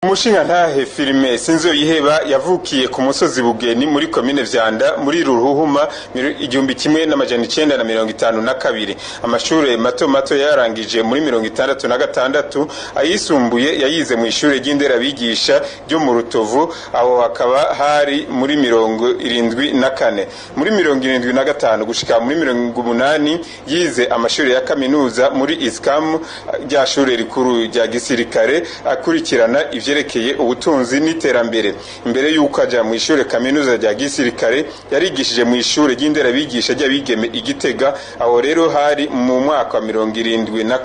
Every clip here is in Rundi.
Umushingantahe Firmin Sinzoyiheba yavukiye ku musozi Bugeni muri komine Vyanda muri Ruhuhuma 1952. Amashure mato mato yarangije muri 66, ayisumbuye yayize mu ishure ry'inderabigisha ryo mu Rutovu, aho hakaba hari muri 74. Muri 75 gushika muri 80 yize amashure ya kaminuza muri ISCAM, rya shure rikuru rya gisirikare, akurikirana ivyerekeye ubutunzi n'iterambere. Imbere y'uko aja mu ishure kaminuza rya gisirikare, yarigishije mu ishure ry'inderabigisha ry'abigeme i Gitega. Aho rero hari mu mwaka wa 74 na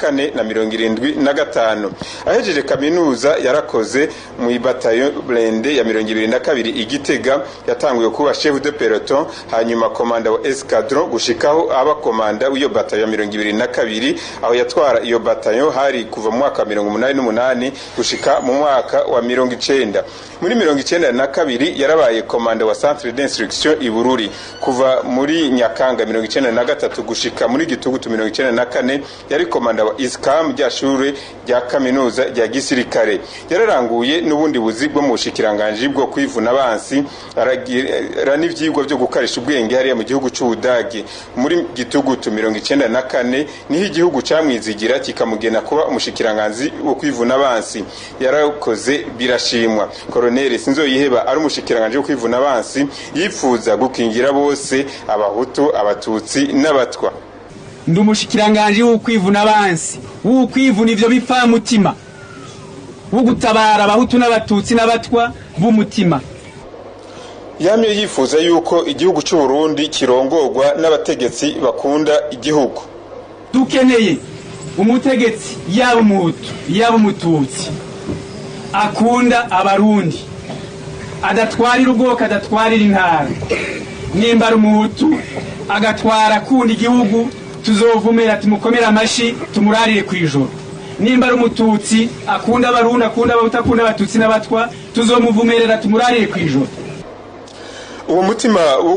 75. Ahejeje kaminuza yarakoze mu bataillon blindé ya 22 i Gitega. Yatanguye kuba chef de peloton, hanyuma komanda wa escadron, gushikaho aba komanda w'iyo bataillon ya 22. Aho yatwara iyo bataillon hari kuva mu mwaka wa 88 gushika mu mwaka wa 90. Muri 92 yarabaye komanda wa centre d'instruction i Bururi. Kuva muri Nyakanga 93 gushika muri Gitugutu 94 yari komanda wa ISCAM, rya shure rya kaminuza rya gisirikare. Yararanguye n'ubundi buzi bwo mu bushikiranganji bwo kwivuna abansi, aragira n'ivyigwa vyo gukarisha ubwenge hariya mu gihugu c'Ubudagi. Muri Gitugutu 94 niho igihugu camwizigira kikamugena kuba umushikiranganji wo kwivuna abansi. Yarakoze birashimwa. Colonel Sinzoyiheba ari umushikiranganje wo kwivuna abansi, yipfuza gukingira bose, Abahutu, Abatutsi n'Abatwa. Ndi umushikiranganje w'ukwivuna abansi, w'ukwivuna ivyo bipfamutima, wo gutabara Abahutu n'Abatutsi n'Abatwa b'umutima. Yamye yifuza yuko igihugu c'u Burundi kirongorwa n'abategetsi bakunda igihugu. Dukeneye umutegetsi, yaba Umuhutu yaba Umututsi, akunda Abarundi, adatwarira ubwoko, adatwarira intara. Nimba ari Umuhutu agatwara akunda igihugu, tuzovumera tumukomere amashi, tumurarire ku ijoro. Nimba ari Umututsi akunda Abarundi, akunda Abahutu, akunda Abatutsi n'Abatwa, tuzomuvumerera tumurarire ku ijoro. Uwo mutima wo